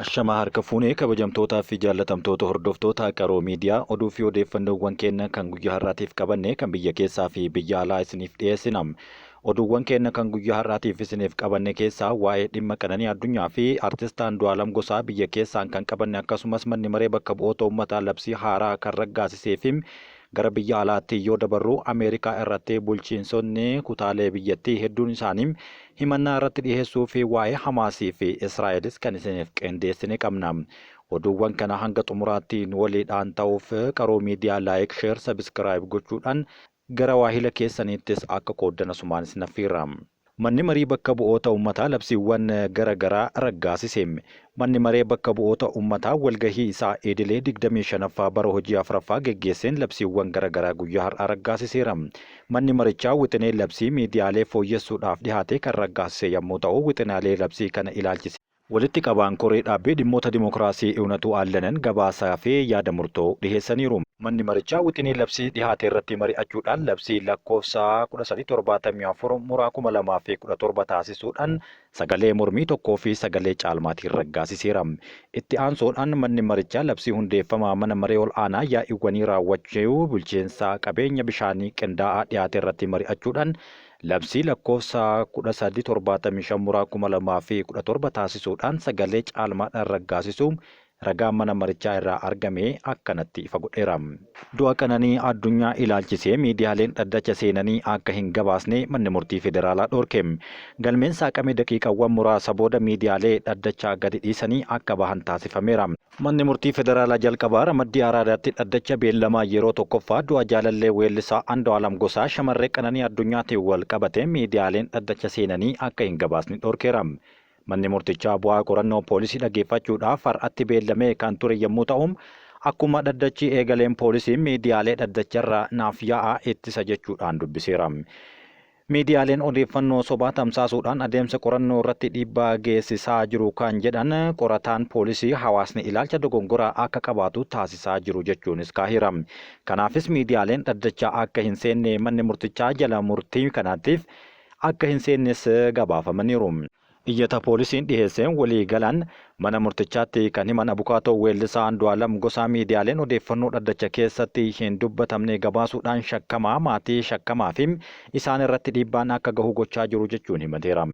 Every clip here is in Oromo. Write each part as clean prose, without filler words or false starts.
Ashamaa harka fuunee kabajamtootaa fi jaallatamtoota hordoftoota Qaroo Miidiyaa, oduu fi odeeffannoowwan keenya kan guyyaa har'aatiif qabanne kan biyya keessaa fi biyya alaa isiniif dhiyeessina. Oduuwwan keenya kan guyyaa har'aatiif isiniif qabanne keessaa waa'ee dhimma Qananii Addunyaa fi Artist Andu'aalam Gosaa biyya keessaan kan qabanne, akkasumas manni maree bakka bu'oota uummataa labsii haaraa kan raggaasisee fi gara biyya alaatti yoo dabarru, Ameerikaa irratti bulchiinsonni kutaalee biyyattii hedduun isaanii himannaa irratti dhiheessuu fi waa'ee Hamaasii fi Israa'elis kan isiniif qindeessine qabna. Oduuwwan kana hanga xumuraatti nu waliidhaan ta'uuf Qaroo Miidiyaa like, share, subscribe gochuudhaan gara waahila keessaniittis akka qooddan asumaan isin affeerra. Manni Marii Bakka Bu'oota Ummataa labsiiwwan gara garaa raggaasise. Manni Maree Bakka Bu'oota Ummataa walgahii isaa idilee 25ffaa bara hojii 4ffaa geggeesseen labsiiwwan gara garaa guyyaa har'aa raggaasiseera. Manni marichaa wixinee labsii miidiyaalee fooyyessuudhaaf dhihaate kan raggaasise yammuu ta'u, wixinaalee labsii kana ilaalchisee Walitti qabaan koree dhaabbii dhimmoota dimokiraasii Iwunatuu Aallanan gabaasaa fi yaada murtoo dhiheessaniiru. Manni marichaa wixinee labsii dhihaateerratti mari'achuudhaan labsii lakkoofsa 1374 muraa 2017 taasisuudhaan sagalee mormii tokkoo fi sagalee caalmaatiin raggaasiseera. Itti aansuudhaan manni marichaa labsii hundeeffama mana maree ol'aanaa yaa'iiwwanii raawwachuu bulchiinsa qabeenya bishaanii qindaa'aa dhiyaaterratti mari'achuudhaan Labsii lakkoofsa 1375 muraa 2017 taasisuudhaan sagalee caalmaadhaan raggaasisuu ragaan mana marichaa irraa argame akkanatti ifa godheera. Du'a Qananii Addunyaa ilaalchisee miidiyaaleen dhaddacha seenanii akka hin gabaasne manni murtii federaalaa dhorke. Galmeen saaqame daqiiqawwan muraasa booda miidiyaalee dhaddacha gadi dhiisanii akka bahan taasifameera. Manni Murtii Federaalaa Jalqabaa Ramaddii Araadaatti dhaddacha beellamaa yeroo tokkoffaa du'a jaalallee weellisaa Andu'aalam Gosaa shamarree Qananii Addunyaatiin wal qabatee miidiyaaleen dhaddacha seenanii akka hin gabaasne dhorkeera. Manni murtichaa bu'aa qorannoo poolisii dhaggeeffachuudhaaf har'atti beellamee kan ture yommuu ta'u, akkuma dhaddachi eegaleen poolisiin miidiyaalee dhaddacharraa naaf yaa'aa ittisa jechuudhaan dubbiseera. Miidiyaaleen odeeffannoo sobaa tamsaasuudhaan adeemsa qorannoo irratti dhiibbaa geessisaa jiru kan jedhan qorataan poolisii, hawaasni ilaalcha dogongoraa akka qabaatu taasisaa jiru jechuunis kaaheera. Kanaafis miidiyaaleen dhaddacha akka hin seenne manni murtichaa jala murtii kanaatiif akka hin seennes gabaafamaniiru. Iyyata poolisiin dhiheesseen walii galan mana murtichaatti kan himan abukaatoo weellisaa Andu'aalam Gosaa, miidiyaaleen odeeffannoo dhaddacha keessatti hin dubbatamne gabaasuudhaan shakkamaa, maatii shakkamaa fi isaan irratti dhiibbaan akka gahu gochaa jiru jechuun himateera.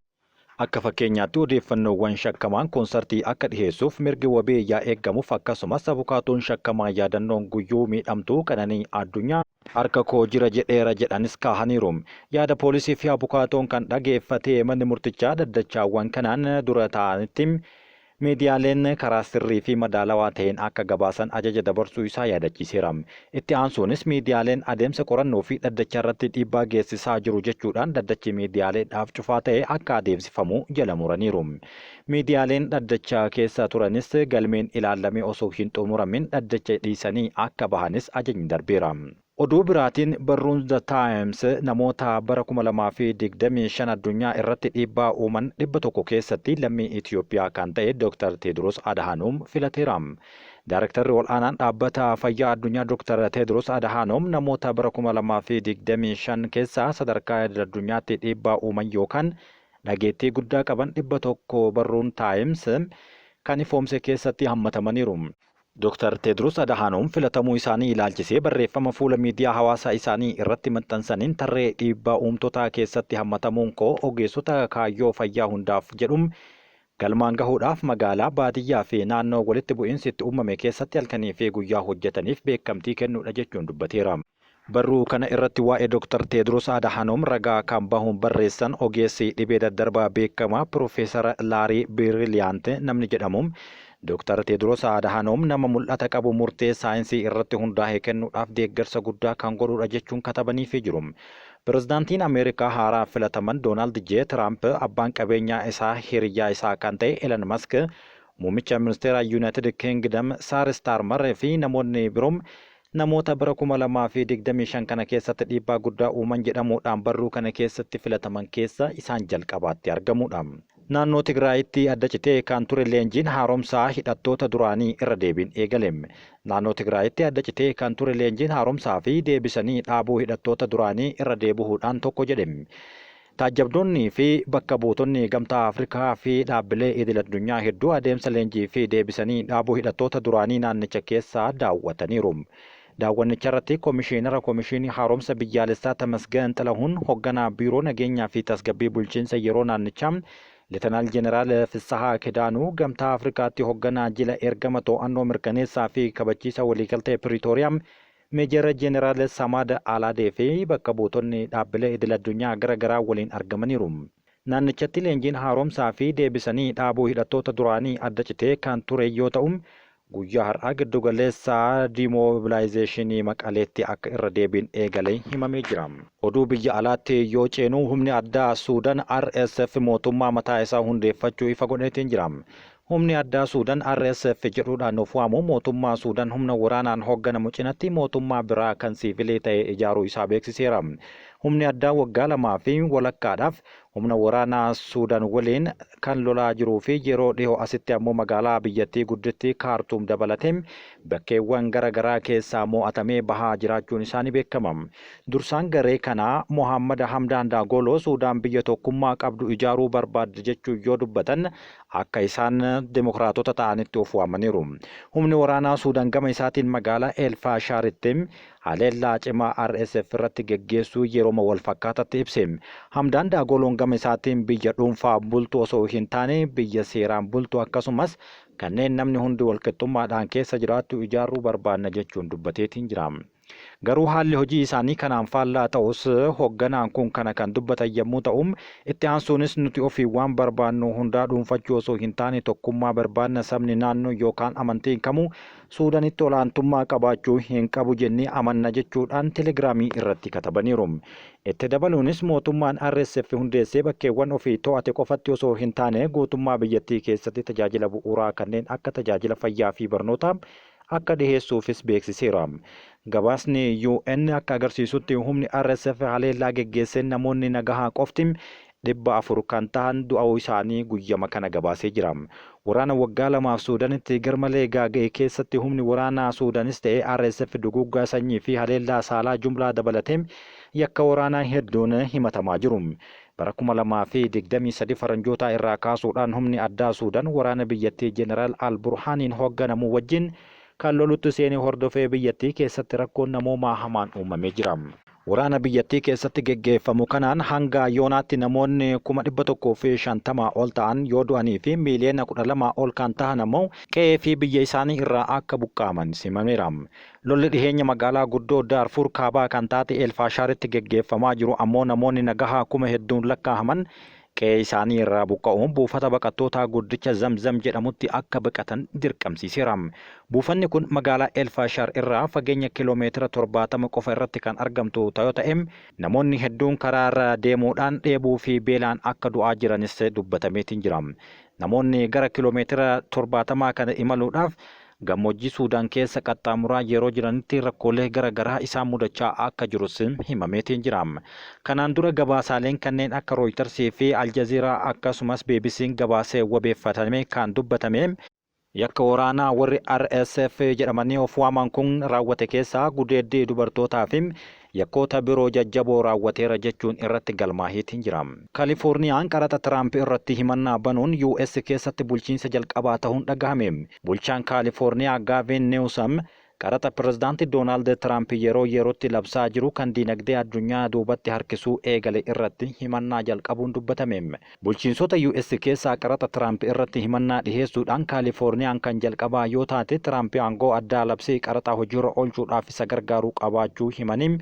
Akka fakkeenyaatti odeeffannoowwan shakkamaan koonsartii akka dhiheessuuf mirgi wabii yaa eeggamuuf, akkasumas abukaatoon shakkamaa yaadannoon guyyuu miidhamtuu Qananii Addunyaa harka koo jira jedheera jedhanis kaahaniiru. Yaada poolisii fi abukaatoon kan dhageeffate manni murtichaa, dhaddachaawwan kanaan dura ta'anitti miidiyaaleen karaa sirrii fi madaalawaa ta'een akka gabaasan ajaja dabarsuu isaa yaadachiiseera. Itti aansuunis miidiyaaleen adeemsa qorannoo fi dhaddachaarratti dhiibbaa geessisaa jiru jechuudhaan dhaddachi miidiyaaleedhaaf cufaa ta'e akka adeemsifamu jala muraniiru. Miidiyaaleen dhaddacha keessa turanis galmeen ilaallamee osoo hin xumuramin dhaddacha dhiisanii akka bahanis ajajni darbeera. Oduu biraatiin barruun The Times namoota bara 2025 addunyaa irratti dhiibbaa uuman 100 keessatti lammii Itoophiyaa kan ta'e Dr. Teediroos Adhaanoom filateera. Daarektarri ol'aanaan Dhaabbata Fayyaa Addunyaa Dr. Teediroos Adhaanoom namoota bara 2025 keessa sadarkaa idil-addunyaatti dhiibbaa uuman yookaan dhageettii guddaa qaban 100 barruun Taayims kan ifoomse keessatti hammatamaniiru. Dr. Teedros Adhaanoom filatamuu isaanii ilaalchisee barreeffama fuula miidiyaa hawaasaa isaanii irratti maxxansaniin, tarree dhiibbaa uumtotaa keessatti hammatamuun koo ogeessota kaayyoo fayyaa hundaaf jedhu galmaan gahuudhaaf magaalaa, baadiyyaa fi naannoo walitti bu'iinsi itti uumame keessatti halkanii fi guyyaa hojjetaniif beekamtii kennuudha jechuun dubbateera. Barruu kana irratti waa'ee Dr. Teedros Adhaanoom ragaa kan bahuun barreessan ogeessi dhibee daddarbaa beekamaa Piroofeesar Laarii Biiriliyaant namni jedhamu, Dr. Teedros Adhaanoom nama mul'ata qabu, murtee saayinsii irratti hundaa'e kennuudhaaf deeggarsa guddaa kan godhudha jechuun katabaniifii jiru. Pirezidaantiin Ameerikaa haaraa filataman Doonaald J. Tiraamp abbaan qabeenyaa isaa hiriyyaa isaa kan ta'e Elon Musk, Muummicha Ministeeraa Yuunaayitid Kingdom Saar Istaarmar fi namoonni biroo namoota bara 2025 kana keessatti dhiibbaa guddaa uuman jedhamuudhaan barruu kana keessatti filataman keessa isaan jalqabaatti argamuudha. Naannoo Tigraayitti adda citee kan ture leenjiin haaromsaa hidhattoota duraanii irra deebiin eegale. Naannoo Tigraayitti adda citee kan ture leenjiin haaromsaa fi deebisanii dhaabuu hidhattoota duraanii irra deebihuudhaan tokko jedhe. Taajjabdoonni fi bakka buutonni Gamtaa Afrikaa fi dhaabbilee idil-addunyaa hedduu adeemsa leenjii fi deebisanii dhaabuu hidhattoota duraanii naannicha keessaa daawwataniiru. Daawwannicharratti Komishiinara Komishiinii Haaromsa Biyyaalessaa Tamasgeen Xilahuun, Hogganaa Biiroo Nageenyaa fi Tasgabbii Bulchiinsa Yeroo naannichaa Letenaal Jeneraal Fissahaa Kidaanuu, Gamtaa Afrikaatti Hogganaa Jila Ergama To'annoo Mirkaneessaa fi Kabachiisa Waliigaltee Piriitooriyaa Meejar Jeneraal Samaad Alaadee fi bakka buutonni dhaabbilee idil addunyaa gara garaa waliin argamaniiru. Naannichatti leenjiin haaromsaa fi deebisanii dhaabuu hidhattoota duraanii adda citee kan ture yoo ta'u, guyyaa har'aa giddugaleessa diimoobilaayizeeshinii Maqaleetti akka irra deebiin eegale himamee jira. Oduu biyya alaatti yoo ceenu humni addaa Suudan RSF mootummaa mataa isaa hundeeffachuu ifa godheetiin jira. Humni addaa Suudan RSF jedhuudhaan of waamu mootummaa Suudan humna waraanaan hoogganamu cinatti mootummaa biraa kan siivilii ta'e ijaaruu isaa beeksiseera. Humni addaa waggaa lamaa fi walakkaadhaaf humna waraanaa Suudan waliin kan lolaa jiruu fi yeroo dhihoo asitti ammoo magaalaa biyyattii guddittii Kaartuum dabalatee bakkeewwan gara garaa keessaa moo'atamee bahaa jiraachuun isaa ni beekama. Dursaan garee kanaa Mohaammad Hamdaan Daagoloo Suudaan biyya tokkummaa qabdu ijaaruu barbaaddi jechuun yoo dubbatan akka isaan dimokiraatota ta'anitti of waamaniiru. Humni waraanaa Suudaan gama isaatiin magaalaa El Faashaaritti haleellaa cimaa RSF irratti geggeessuu yerooma wal fakkaatatti ibse. Hamdaan Daagoloon gama isaatiin biyya dhuunfaa bultu osoo hin taane biyya seeraan bultu akkasumas kanneen namni hundi walqixxummaadhaan keessa jiraattu ijaaruu barbaanna jechuun dubbateetiin jira. Garuu haalli hojii isaanii kanaan faallaa ta'us hogganaan kun kana kan dubbatan yommuu ta'u, itti aansuunis nuti ofii waan barbaannu hundaa dhuunfachuu osoo hin taane tokkummaa barbaanna sabni naannoo yookaan amantiin kamuu Suudanitti olaantummaa qabaachuu hin qabu jennee amanna jechuudhaan Telegiraamii irratti katabaniiru. Itti dabaluunis mootummaan RSF hundeessee bakkeewwan ofii to'ate qofatti osoo hin taane guutummaa biyyattii keessatti tajaajila bu'uuraa kanneen akka tajaajila fayyaa fi barnootaa akka dhiheessuufis beeksiseera. Gabaasni UN akka agarsiisutti humni RSF haleellaa geggeesseen namoonni nagahaa qofti 400 kan tahan du'auu isaanii guyyama kana gabaasee jira. Waraana waggaa lamaaf Suudanitti garmalee gaaga'e keessatti humni waraanaa Suudanis ta'e RSF duguuggaa sanyii fi haleellaa saalaa jumlaa dabalatee yakka waraanaa hedduun himatamaa jiru. Bara 2023 Faranjootaa irraa kaasuudhaan humni addaa Suudan waraana biyyattii Jeneraal Al Burhaaniin hoogganamu wajjin kan lolutti seene hordofee biyyattii keessatti rakkoon namoomaa hamaan uumamee jira. Waraana biyyattii keessatti geggeeffamu kanaan hanga yoonaatti namoonni 150,000 ol ta'an yoo du'anii fi miiliyoona 12 ol kan tahan ammoo qe'ee fi biyya isaanii irraa akka buqqa'aman himameera. Lolli dhiheenya magaalaa guddoo Daarfuur Kaabaa kan taate El Faashaaritti geggeeffamaa jiru ammoo namoonni nagahaa kuma hedduun lakkaahaman qe'ee isaanii irraa buqqa'uun buufata baqattootaa guddicha Zamzam jedhamutti akka baqatan dirqamsiiseera. Buufanni kun magaalaa El Faashaar irraa fageenya kiloomeetira 70 qofa irratti kan argamtu yoo ta'e, namoonni hedduun karaa irra deemuudhaan dheebuu fi beelaan akka du'aa jiranis dubbatameetiin jira. Namoonni gara kiloomeetira 70 kana imaluudhaaf gammoojjii Suudaan keessa qaxxaamuraa yeroo jiranitti rakkoolee gara garaa isaan mudachaa akka jirus himameetiin jira. Kanaan dura gabaasaaleen kanneen akka Rooyitarsii fi Aljaziiraa akkasumas BBC'n gabaasee wabeeffatame kan dubbatame, yakka waraanaa warri RSF jedhamanii of waaman kun raawwate keessaa gudeeddii dubartootaa fi yakkoota biroo jajjaboo raawwateera jechuun irratti galmaaheetiin jira. Kaalifoorniyaan qaraxa Tiraamp irratti himannaa banuun US keessatti bulchiinsa jalqabaa tahuun dhagahame. Bulchaan Kaalifoorniyaa Gaavin Niwusam qaraxa Pirezidaanti Doonaald Tiraamp yeroo yerootti labsaa jiru kan diinagdee addunyaa duubatti harkisuu eegale irratti himannaa jalqabuun dubbatame. Bulchiinsota US keessaa qaraxa Tiraamp irratti himannaa dhiheessuudhaan Kaalifoorniyaan kan jalqabaa yoo taate, Tiraamp aangoo addaa labsii qaraxaa hojiirra oolchuudhaaf isa gargaaru qabaachuu himanii,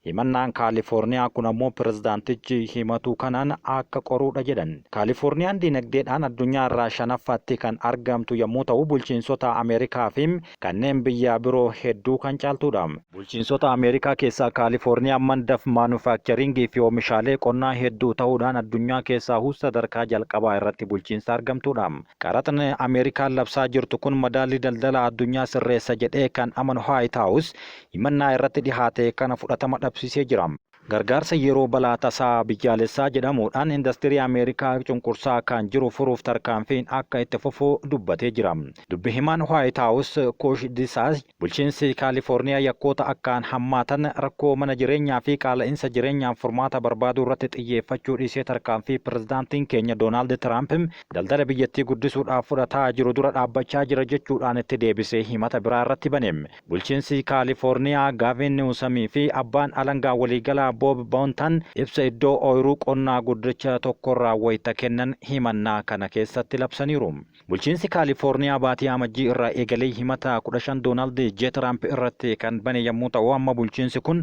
himannaan Kaalifoorniyaa kun ammoo pirezidaantichi himatu kanaan akka qoruudha jedhan. Kaalifoorniyaan diinagdeedhaan addunyaa irraa shanaffaatti kan argamtu yommuu ta'u, bulchiinsota Ameerikaa fi kanneen biyya biroo hedduu kan caaltuudha. Bulchiinsota Ameerikaa keessaa Kaalifoorniyaan mandaf maanufaakchariingii fi oomishaalee qonnaa hedduu ta'uudhaan addunyaa keessaahuu sadarkaa jalqabaa irratti bulchiinsa argamtuudha. Qaraxni Ameerikaan labsaa jirtu kun madaallii daldala addunyaa sirreessa jedhee kan amanu Haayit Haawus himannaa irratti dhihaate kana fudhatama dhabsiisee jira. Gargaarsa yeroo balaa tasaa biyyaalessaa jedhamuudhaan indastirii Ameerikaa cunqursaa kan jiru furuuf tarkaanfiin akka itti fufu dubbatee jira. Dubbi himaan White House Kush Disaas bulchiinsi Kaalifoorniyaa yakkoota akkaan hammaatan, rakkoo mana jireenyaa fi qaala'insa jireenyaaf furmaata barbaaduu irratti xiyyeeffachuu dhiisee tarkaanfii pirezidaantiin keenya Doonaald Tiraamp daldala biyyattii guddisuudhaaf fudhataa jiru dura dhaabbachaa jira jechuudhaan itti deebisee himata biraa irratti bane. Bulchiinsi Kaalifoorniyaa Gaavin Niwusamii fi abbaan alangaa waliigalaa Boob Boontan ibsa iddoo ooyiruu qonnaa guddicha tokkorraa wayita kennan himannaa kana keessatti labsaniiru. Bulchiinsi Kaalifoorniyaa baatii Amajjii irraa eegalee himata 15 Doonaald J. Tiraamp irratti kan bane yommuu ta'u, amma bulchiinsi kun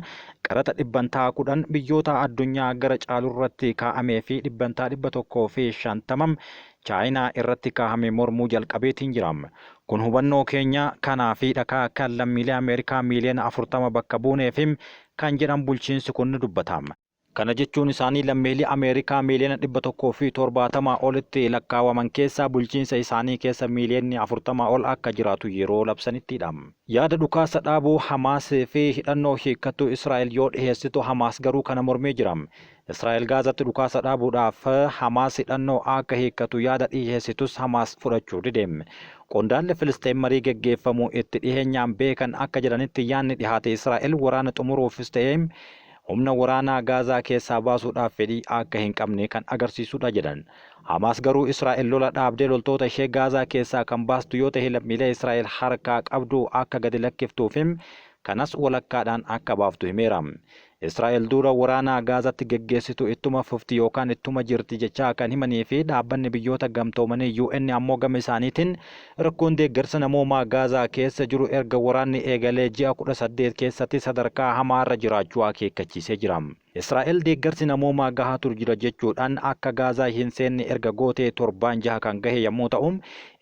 qaraxa 10% biyyoota addunyaa gara caalurratti kaa'amee fi 150% Chaayinaa irratti kaahame mormuu jalqabeetiin jira. Kun hubannoo keenya kanaa fi dhakaa kan lammiilee Ameerikaa miiliyoona 40 bakka buuneef kan jedhan bulchiinsi kun ni dubbata. Kana jechuun isaanii lammiilee Ameerikaa miiliyoona 170 olitti lakkaawaman keessaa bulchiinsa isaanii keessa miiliyoonni 40 ol akka jiraatu yeroo labsanittidha. Yaada dhukaasa dhaabuu Hamaas fi hidhannoo hiikkattuu Israa'el yoo dhiheessitu, Hamaas garuu kana mormee jira. Israa'el Gaazatti dhukaasa dhaabuudhaaf Hamaas hidhannoo akka hiikkatu yaada dhiheessitus, Hamaas fudhachuu dide. Qondaalli Filisxeem marii geggeeffamu itti dhiheenyaan beekan akka jedhanitti, yaadni dhihaate Israa'el waraana xumuruufis ta'ee humna waraanaa Gaazaa keessaa baasuudhaaf fedhii akka hin qabne kan agarsiisudha jedhan. Hamaas garuu Israa'el lola dhaabdee loltoota ishee Gaazaa keessaa kan baastu yoo ta'e, lammiilee Israa'el harkaa qabdu akka gadi lakkiftuu fi kanas walakkaadhaan akka baaftu himeera. Israa'el duula waraanaa Gaazatti geggeessitu ittuma fufti yookaan ittuma jirti jechaa kan himanii fi dhaabbanni biyyoota gamtoomanii UN ammoo gama isaaniitiin rakkoon deeggarsa namoomaa Gaazaa keessa jiru erga waraanni eegalee ji'a 18 keessatti sadarkaa hamaarra jiraachuu akeekkachiisee jira. Israa'el deeggarsi namoomaa gahaatu jira jechuudhaan akka Gaazaa hin seenne erga gootee torbaan 6 kan gahe yommuu ta'u,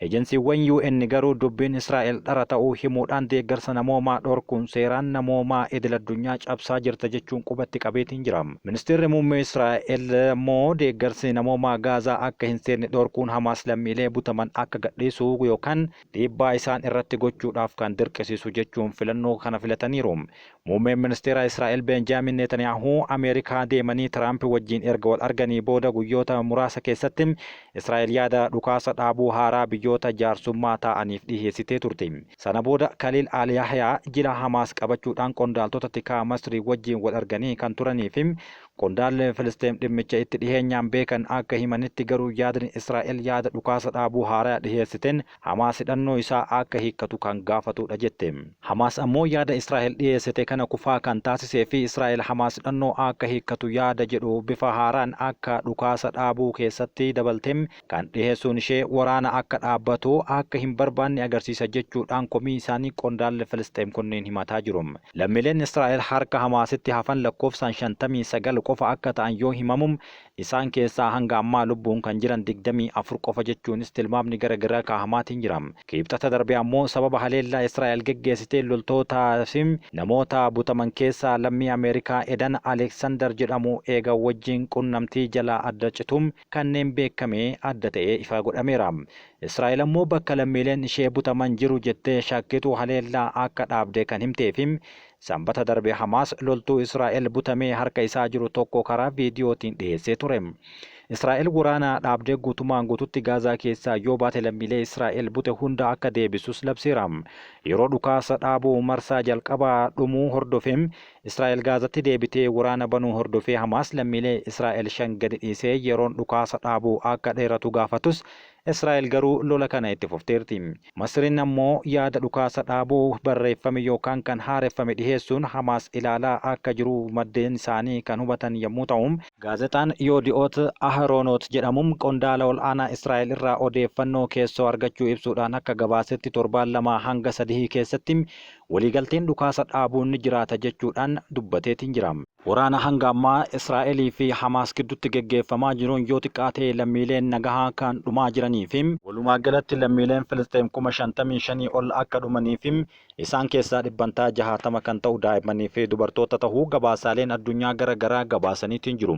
ejensiiwwan UN garuu dubbiin Israa'el dhara ta'uu himuudhaan deeggarsa namoomaa dhorkuun seeraan namoomaa idil addunyaa cabsaa jirta jechuun qubatti qabeetiin jira. Ministeerri muummee Israa'el immoo deeggarsi namoomaa Gaazaa akka hin seenne dhorkuun Hamaas lammiilee butaman akka gadhiisu yookaan dhiibbaa isaan irratti gochuudhaaf kan dirqisiisu jechuun filannoo kana filataniiru. Muummeen ministeera Israa'el Benjaamin Netanyaahuu Ameerikaa deemanii Tiraamp wajjin erga wal arganii booda guyyoota muraasa keessatti Israa'el yaada dhukaasa dhaabuu haaraa biyyoota jaarsummaa taa'aniif dhiheessitee turte. Sana booda Kaliil Al-Yahyaa jila Hamaas qabachuudhaan qondaaltota tikaa Masrii wajjin wal arganii kan turanii fi qondaalli Filisxeem dhimmicha itti dhiheenyaan beekan akka himanitti garuu yaadni Israa'el yaada dhukaasa dhaabuu haaraa dhiheessiteen Hamaas hidhannoo isaa akka hiikkatu kan gaafatudha jette. Hamaas ammoo yaada Israa'el dhiheessite kana kufaa kan taasisee fi Israa'el Hamaas hidhannoo akka hiikkatu yaada jedhu bifa haaraan akka dhukaasa dhaabuu keessatti dabalte kan dhiheessuun ishee waraana akka dhaabbatu akka hin barbaanne agarsiisa jechuudhaan komii isaanii qondaalli Filisxeem kunneen himataa jiru. Lammiileen Israa'el harka Hamaasitti hafan lakkoofsaan 59 qofa akka ta'an yoo himamu, isaan keessaa hanga ammaa lubbuun kan jiran 24 qofa jechuunis tilmaamni gara garaa kaahamaatiin jira. Kiibxata darbe ammoo sababa haleellaa Israa'el geggeessiteen loltootaa fi namoota butaman keessaa lammii Ameerikaa Edan Aleeksandar jedhamu eega wajjin qunnamtii jalaa adda cituun kanneen beekamee adda ta'ee ifa godhameera. Israa'el ammoo bakka lammiileen ishee butaman jiru jettee shakkitu haleellaa akka dhaabde kan himtee fi Sambata darbe Hamaas loltuu Israa'el butamee harka isaa jiru tokko karaa viidiyootiin dhiheessee ture. Israa'el waraana dhaabdee guutumaan guututti Gaazaa keessaa yoo baate lammiilee Israa'el bute hunda akka deebisus labseera. Yeroo dhukaasa dhaabuu marsaa jalqabaa dhumuu hordofee Israa'el Gaazatti deebitee waraana banuu hordofee Hamaas lammiilee Israa'el 5 gadi dhiisee yeroon dhukaasa dhaabuu akka dheeratu gaafatus, Israa'el garuu lola kana itti fufteerti. Masriin ammoo yaada dhukaasa dhaabuu barreeffame yookaan kan haareffame dhiheessuun Hamaas ilaalaa akka jiru maddeen isaanii kan hubatan yommuu ta'u, gaazexaan Yoodi'oot Ahroonot jedhamu qondaala ol'aanaa Israa'el irraa odeeffannoo keessoo argachuu ibsuudhaan akka gabaasetti torbaan lamaa hanga sadihii keessatti waliigalteen dhukaasa dhaabuu ni jiraata jechuudhaan dubbateetiin jira. Waraana hanga ammaa Israa'elii fi Hamaas gidduutti geggeeffamaa jiruun yoo xiqqaate lammiileen nagahaa kan dhumaa jiranii fi walumaa galatti lammiileen Filisxeem 55,000 ol akka dhumanii fi isaan keessaa 60% kan ta'u daa'immanii fi dubartoota tahuu gabaasaaleen addunyaa gara garaa gabaasaniitiin jiru.